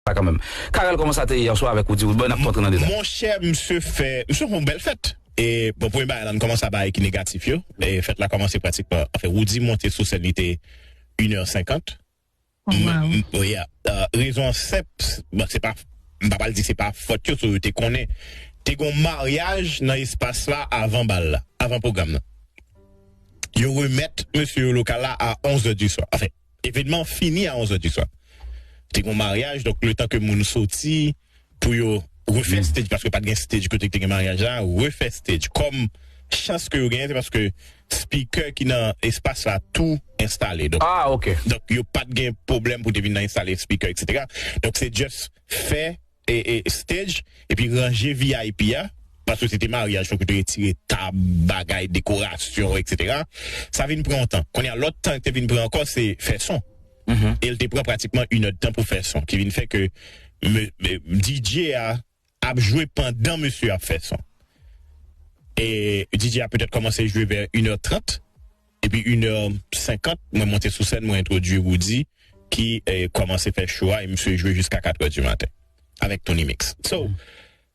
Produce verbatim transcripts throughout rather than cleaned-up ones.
la kanmenm. Carel, kòman sa te ye yè swa avèk Roody Roodboy? N ap tou antre nan detay. Monchè, misye fè, misye fè yon bèl fèt. E bon, premye bagay la, n kòmanse a bay ki negatif yo. E fèt la kòmanse pratikman, anfen, Roody monte sou sèn, li te inè senkant. Oh, wow. M- m- oh, yeah. Euh, rezon an senp, bon, se pa, m pa pral di se pa fòt yo, so yo te konnen. Te gon maryaj nan espas la avan bal la, avan pwogram nan. Yo remèt mesye yo lokal la a onz è di swa. Anfen, evènman fini a onz è di swa. Te gon maryaj, donk letan ke moun soti pou yo refè stage, paske pa t gen stage kote ki te gen maryaj la, refè stage. Kòm chans ke yo genyen, se paske speaker ki nan espas la tou enstale. Donk, Ah, ok. donk yo pa t gen pwoblèm pou te vin nan enstale speaker, et cetera. Donk, se just fè e, e, stage, epi ranje V I P a, paske se te maryaj, fòk yo te retire tab, bagay, dekorasyon, et cetera. Sa vin pran yon tan. Kounye a, lòt tan ki te vin pran ankò, se fè son. E l te pran pratikman inèdtan pou fè son, ki vin fè ke me- me- D J a ap jwe pandan mesye ap fè son. E D J a petèt kòmanse jwe vè inè trant, epi inè senkant, mwen monte sou sèn, mwen entwodui Roody, ki eh, kòmanse fè show a, e misye jwe jiska katrè di maten avèk Tony Mix. So,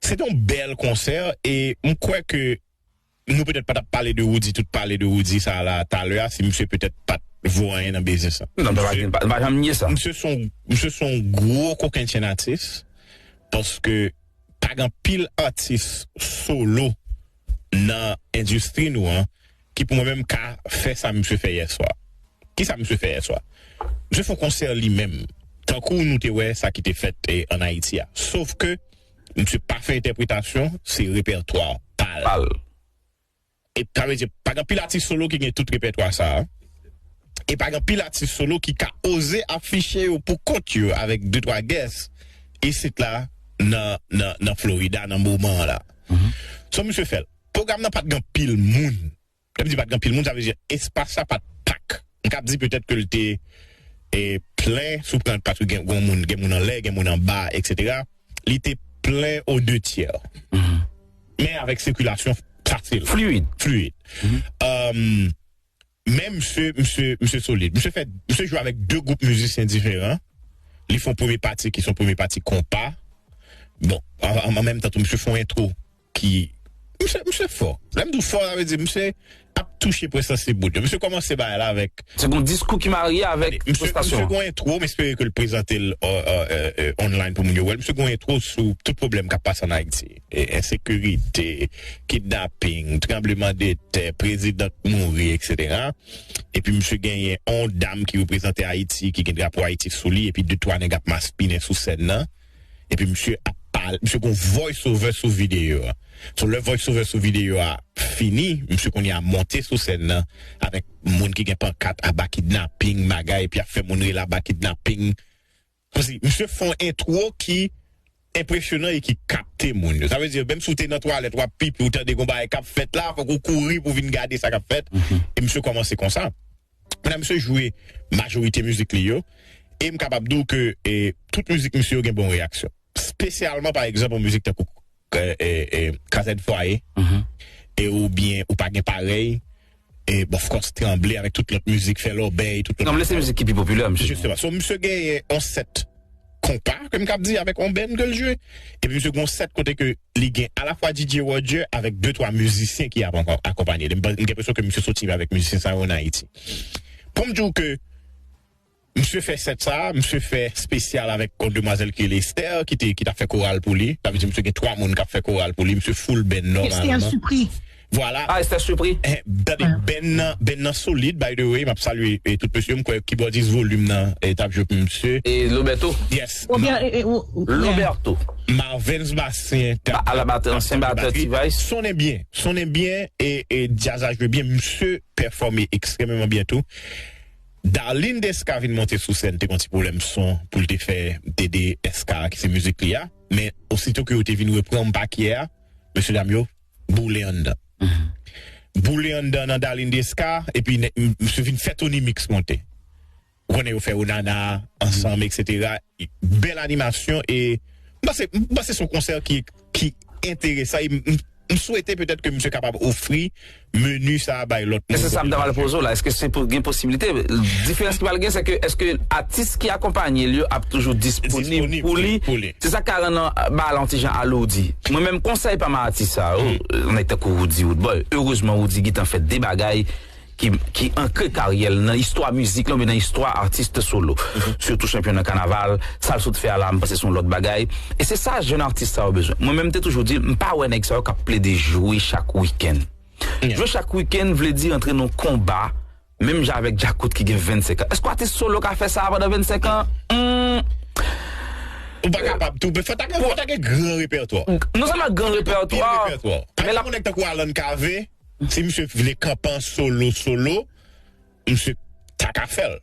se te yon bèl konsè, e m kwè ke nou petèt pa t ap pale de Roody, tout pale de Roody sa la talè a, si misye petèt pa t vo anyen nan biznis lan. Non, nou pa, nou pa, nou pa janm nye sa. Misye se yon, misye se yon gwo kokennchenn atis, paske pa gen anpil atis solo nan endistri nou an ki pou mwen menm ka fè sa misye fè yè swa. Ki sa misye fè yè swa? Misye fè yon konsè li menm. Tankou nou te wè sa ki te fèt eh, ann Ayiti a. Sof ke misye pa fè entèpretasyon, se repètwa pa l. Pa l. E sa vle di, pa gen anpil atis solo ki gen tout repètwa sa a. E pa gen anpil atis solo ki ka oze afiche yo pou kont yo avèk de twa guest isit la nan, nan, nan Florida nan moman an la. So, misye fè l. Pwogram nan pa t gen anpil moun. Lè m di pa t gen anpil moun, sa vle di espas la pa t pak. M ka di petèt ke l te eh, plen, si w pran, paske gen, gen moun, gen moun anlè, gen moun anba, et cetera. Li te plen o de tyè. Men avèk sikilasyon fasil. Fluid. Fluid. Um, men misye, misye, misye solid. Misye fè, misye jwe avèk de gwoup mizisyen diferan. Li fè yon premye pati ki se yon premye pati konpa. Bon, an, an, an menm tan tou, misye fè yon entwo ki misye, misye fò. Lè m di w fò, sa vle di misye ap touche prèske nan se bout yo. Misye kòmanse bagay la avèk Se gon diskou ki marye avèk misye, misye prestasyon. Gon entwo, m espere ke l prezante l uh, uh, uh, uh, online pou moun yo wè l. Misye gon entwo sou tout pwoblèm k ap pase ann Ayiti. E, ensekirite, kidnaping, tranblemanntè, prezidan k mouri, et cetera. Epi misye genyen on dam ki reprezante Ayiti, ki gen drapo Ayiti sou li, epi de twa nèg ap maspinen sou sèn nan. Epi misye ap pale, misye gon voice over sou videyo a. So lè voice over sou videyo a fini, misye kounye a monte sou sèn nan avèk moun ki gen pankat aba kidnaping, bagay, epi ap fè moun rele aba kidnaping. Kòmsi misye fè yon entwo ki enpresyonan e ki kapte moun yo. Sa vle di, menm si w te nan twalèt, w ap pipi, ou tande gon bagay k ap fèt la, fòk ou kouri pou vin gade sa k ap fèt. E misye kòmanse konsa. Pandan misye jwe majorite mizik li yo, e m kapab di w ke e, tout mizik misye yo gen bon reyaksyon. Espesyalman, pa egzanp, yon mizik tankou e, e, e, Kazèn Fwaye, e oubyen Ou pa gen parèy, e, bon, of course, Tranble avèk tout lòt mizik, Fè Lòbèy, tout lòt. Tranble se mizik ki pi popilè, misye. Jisteman. So, misye genyen yon sèt konpa, ke m kab di, avèk yon band ke l jwe. Epi misye gen yon sèt kote ke li gen alafwa D J Roger avèk de twa mizisyen ki ap ankò akonpanye li. M pa- m gen enpresyon ke misye soti avèk mizisyen sa yo ann Ayiti. Pou m di w ke misye fè sèt sa, misye fè espesyal avèk yon demwazèl ki rele Esther, ki te, ki t ap fè koral pou li. Sa vle di misye gen twa moun k ap fè koral pou li, misye full band nòmalman. Esther Supri. Vwala. Ah, Esther Supri. Eh, tande, band nan, band nan solid, by the way, m ap salye eh, tout mesye, m kwè kibòdis Volume nan eh, t ap jwe pou misye. E Loberto. Yes. Oubyen, eh, eh, ou- ou- Loberto. Marvens Bastien, t ap- Ba- a la batri, ansyen batè T-Vice. Sonnen byen, sonnen byen, e, e djaz la jwe byen, misye pèfòme ekstrèmeman byen tou. Darline Desca vin monte sou sèn, te gon ti pwoblèm son pou l te fè D D S K ki se mizik li a. Men osito ke yo te vin reprann pakyè a, mesye dam yo boule anndan. Boule anndan nan Darline Desca, epi nèg- m- misye vin fè Tony Mix monte. Ou konnen yo fè Onana ansanm, et cetera. Bèl animasyon e m panse, m panse se yon konsè ki, ki enteresan e m- m- M swete petèt ke misye kapab ofri meni sa a bay lòt moun. Se sa m ta pral poze w la. Èske se pou gen posibilite? Diferans ki pral gen, se ke èske atis ki akonpanye l yo ap toujou disponib pou li? Se sa k ka rann bagay la yon ti jan aloudi. Mwen menm, konsèy pa m a atis sa yo, nèg tankou Roody Roodboy. Erezman, Roody gentan fè de bagay ki, ki ankre karyè l nan istwa mizik la oubyen nan istwa atis solo. Sitou chanpyona kanaval, sa l sot fè a la, m panse se yon lòt bagay. E se sa jèn atis sa yo bezwen. Mwen menm, m te toujou di, m pa wè nèg sa yo k ap plede jwe chak wikenn. Jwe chak wikenn vle di antre nan yon konba, menm jan avèk Djakout ki gen vennsenk an. Èske atis solo ka fè sa pandan vennsenk an? Hmm. Ou pa kapab tou, men fò ta gen, fò ta gen gran repètwa. Non sèlman gran repètwa, men la, yon nèg tankou Alan Cavé, si misye vle kanpe an solo, solo, misye ta ka fè l.